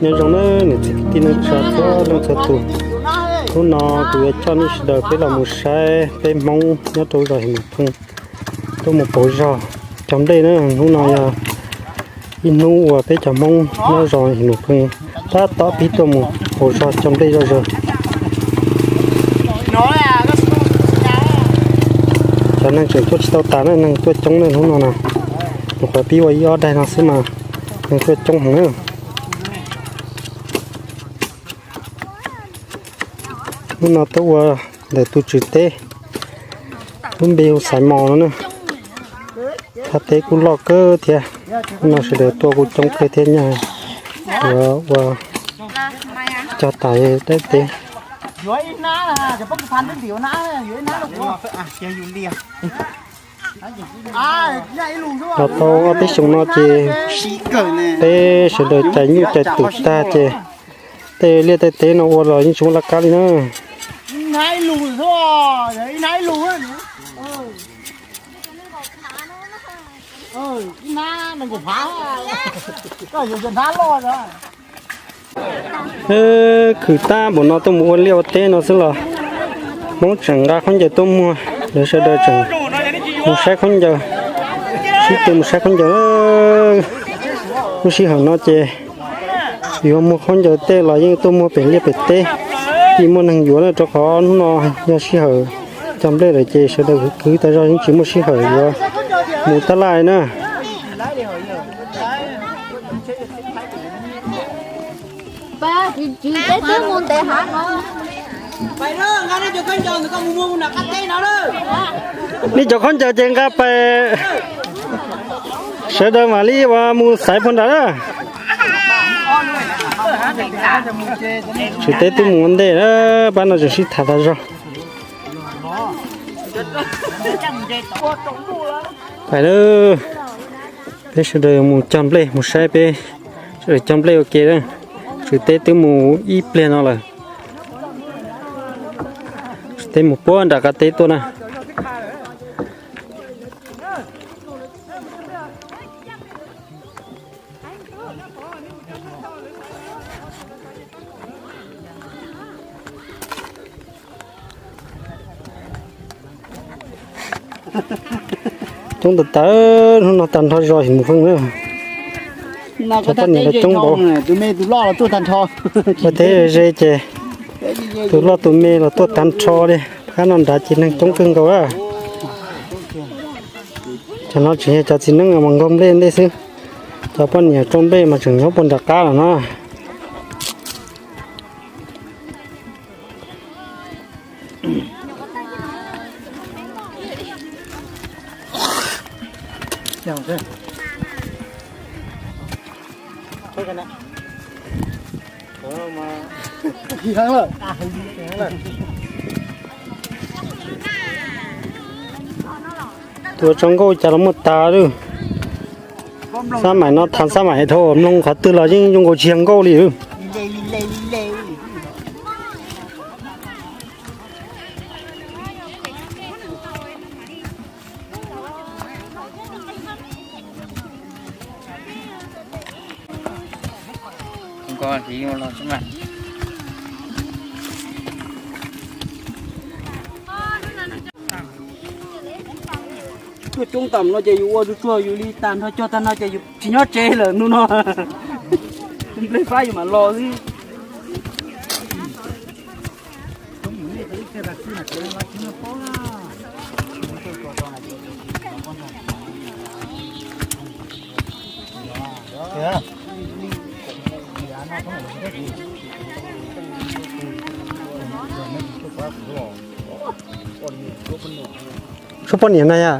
Nyob zoo nawb niam txiv kwv tij neej tsa txhua leej txhua tus. Hnub no kuv yuav coj nej sawv daws peb los mus saib peb Hmoob nyob rau zos Him Nus Pheej tuaj mus pauv zog cog nplej na. Hnub no yog ib hnub uas peb cov Hmoob nyob zos Him Nus Pheej tab tom pib tuaj mus pauv zog cog nplej zoj zaws. Cov neeg tseem tuaj tsis tau tas na, neeg tuaj coob na hnub no na. Nyuam qhuav pib ua ib ob daig no xwb mas neeg tuaj coob heev na. Hnub no tuaj ua ntawm tus tswv teb, lub npe hu Xaiv Mos no na. Thaj teb kuj loj kawg thiab. Hnub no sawv daws tuaj kuj coob kawg thiab, nyaj yuav ua cog tas daim teb. Los tau ob peb xyoos no ces peb sawv daws cais nyuj cais twm tag ces tej liaj tej teb no ua los yeej tsis muaj laj kab li na. Khwv tag npaum no tuaj mus ua liaj ua teb no xwb los Hmoob tseem nqa khaub ncaws tuaj muag, lawv sawv daws tseem mus saib khaub ncaws, sib tw mus saib khaub ncaws. Lub sij hawm no ces yuav muag khaub ncaws tej los yeej tuaj muag pem liaj pem teb, tsis muaj neeg yuav na, rau qhov hnub no yog sij hawm cog nplej lawm ces sawv daws kwv tas zog yeej tsis muaj sij hawm yuav mus tab laj na. Nej cov khaub ncaws ces nqa pais, sawv daws mam li ua mus xaiv puag nrad na. Tswv teb twb mus ua ntej na, pab no tseem sib tham tas zog. Pais lawm, peb sawv daws mus cog nplej, mus saib peb sawv daws cog nplej ua ke. Tswv teb twb mus ib pliag no lawm. Tswv teb mus puag nram qab teb tuaj na. Coob tas tas, hnub no tag nrho zos Him Nus Pheej na. Cov poj niam los coob npaum. Ua teb ze ces tus loj tus me los tuaj tag nrho li. Qab no nrad ces neeg coob kawg nkaus lawm. Cov no tseem yog cov txiv neej mas nkaug nplej ntej xwb, cov poj niam rau nplej mas tseem nyob puag nram qab lawm no. Tuaj tso nkauj cas los muaj tas lawm. Xab maim no tham xab maim dhau, mloog qhov twg los yeej zoo nkaus tsis yog nkauj li. Tuaj coob tam no ces yus ua tsuag tsuag yus li tag nrho cog tag no ces yus tsis nyob tsev lawm hnub no. Nplej fab yus mam los xwb. Tshuav poj niam na yom.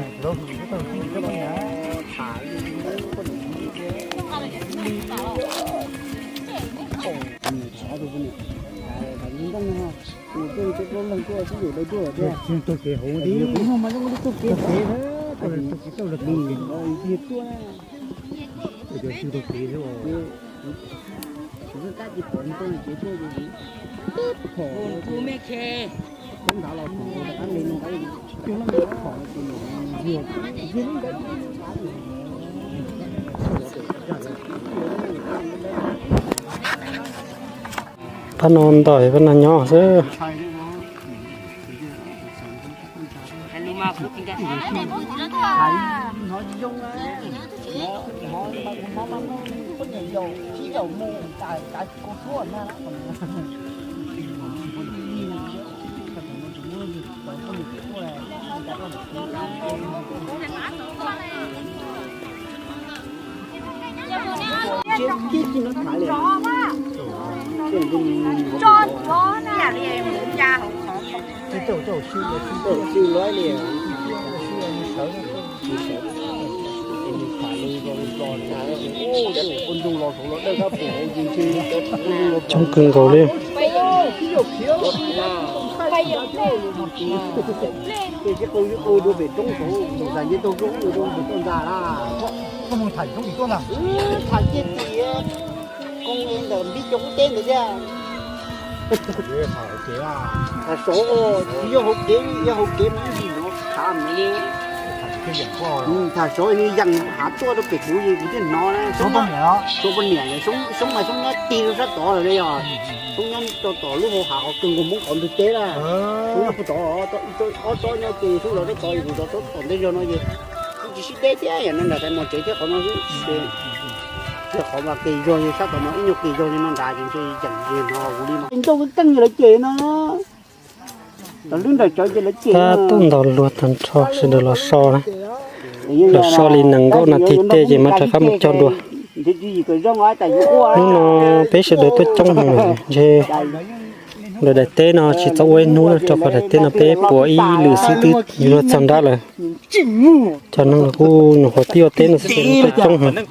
Pab no ntog, pab no nyob xwb. Coob kawg nkaus li. Tham saud, yog hauv kev, yog hauv kev mas ib ntsis no khav me li. Tham saud li yeej hav tuaj rau pem kuv, kuv thiaj hnov na. Xyoob poj niam, xyoob mas xyoob nyob tig rau sab tod lawm li os. Xyoob nyob rau tom lub hauv hav qhov kawg nkaus Hmoob qhov ntug teb na. Xyoob nyob puag tod, ob tsob nyob ces xyoob zov sab tod, kuv zov tom ntej zog no ces xyoob tsis sib deb thiab, yam no nram tais mos tsev thiab qhov no xwb. Ces qhov mas qis zog li sab tod no, ib nyuag qis zog li no nrad ces ntshe yeej hnov kuv li mas. Ntau keej lawv ces no. Tab tom ntau luag tag nrho sawv daws los so na. Los so li nees nkaum nas this tej ces mam rov qab mus cog dua. Hnub no peb sawv daws tuaj coob heev lawm, ntshe lawv daim teb no tsis txhob ua ib hnub na, rau qhov daim teb no peb puav ib lwm xwb twb yuav luag txog nrab lawm. Cov neeg los kuj nyuam qhuav tib ua teb no xwb ces tuaj coob heev.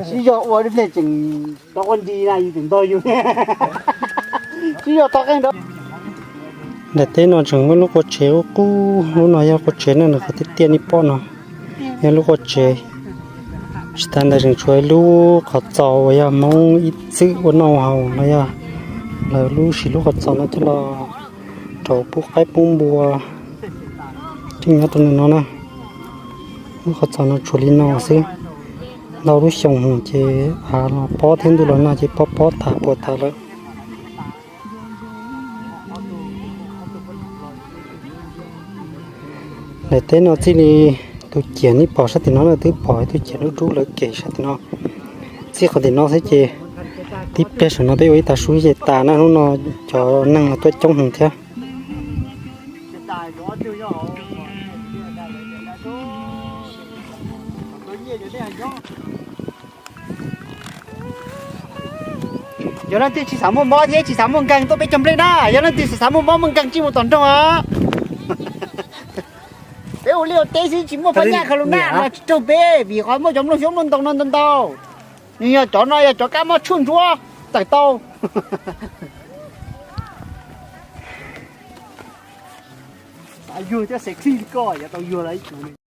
Sib zog ua li pliag tseem tau ua nti na, yus tseem ntog yus. Sib zog tau qeej nrad. Daim teb no tseem muaj lub qua tsev qub qub, lub no yog qua tsev na, nws qhov tiaj tiaj nej pom no yog lub qua tsev. Tsis tas ntawd tseem tshuav ib lub qhov txos uas yog Hmoob ib txwm ua noj haus no yog lawv lub, siv lub qhov txos no coj los rau pub qaib pub npua, tseem nyob rau ntawm no na. Lub qhov txos no tshuav li no xwb, ntau lub xyoo ces av los pob thiab ntuj los nag ces pob pob tas puas tas lawm. Daim teb no txij li tus ciam nej pom sab tim no na, twb pom tus ciam dub dub lawv kem sab tim no. Txij qhov tim no xwb ces tib pliag saum no peb ua ib tag su ces tas na, hnub no cov neeg los tuaj coob heev thiab. Yog leej twg tsis xav muaj mob thiab tsis xav muaj nkeeg tuaj peb cog nplej na, yog leej twg tsis xav muaj mob muaj nkeeg tsij mus tom nroog os. Peb ua liaj ua teb xwb tsis muaj phab nyaj kha lus naj no tsis raug peb vim qhov muaj cov nplooj xyoob nplooj ntoo no ntau ntau. Nws yog cov no yog cov kab mob tshuaj ntsuab tawm tau. Xav yuag thiab sexy li koj yuav tau yuag lawm ib tug.